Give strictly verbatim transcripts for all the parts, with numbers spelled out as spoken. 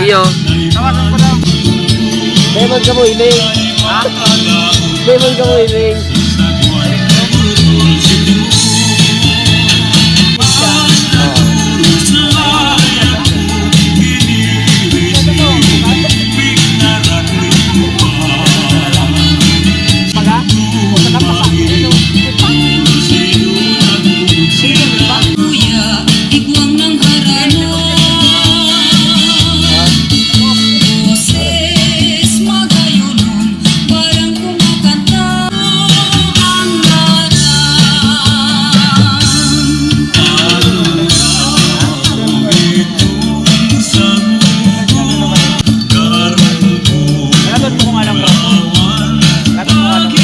Yo. Tawagan ko daw. May man ka mo iling. Ha? May man ka mo iling. Kuya, igwang ng harano. Boses magayonon, parang kumakanta ang ngaran. Ano to kung alam mo? Ano to kung alam mo?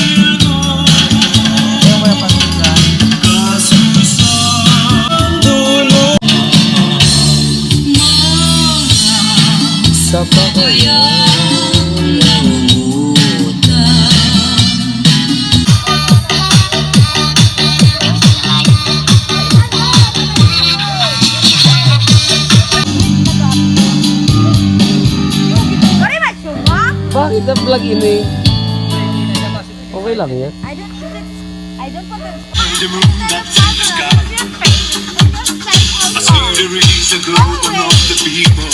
Sa pakayang nangungutang. Bakit ang vlog ini? Okay lang yan. I don't put it, I don't put it. I see the rays that glow on all the people.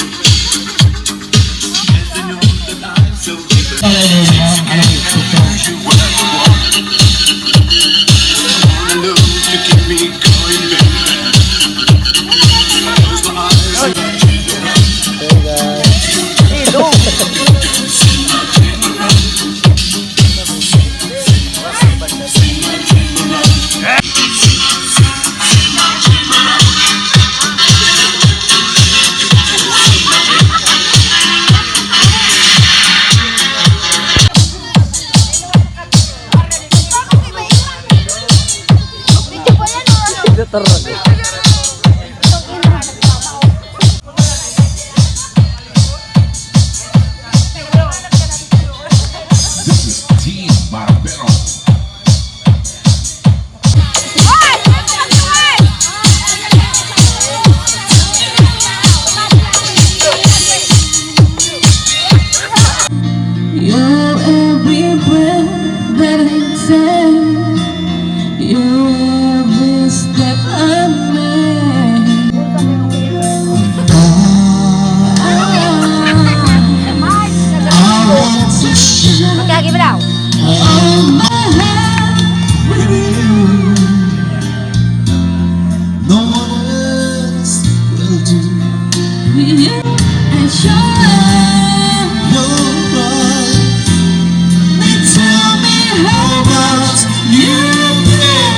And I know that I'm so different. It's because you were the one. All alone to keep me going, baby. Close my eyes and This is Team Barbero. You're every breath that I take. You're every step I make. I, I want to share all my life with you. No one else will do. And sure, you're right. They tell me how much you care.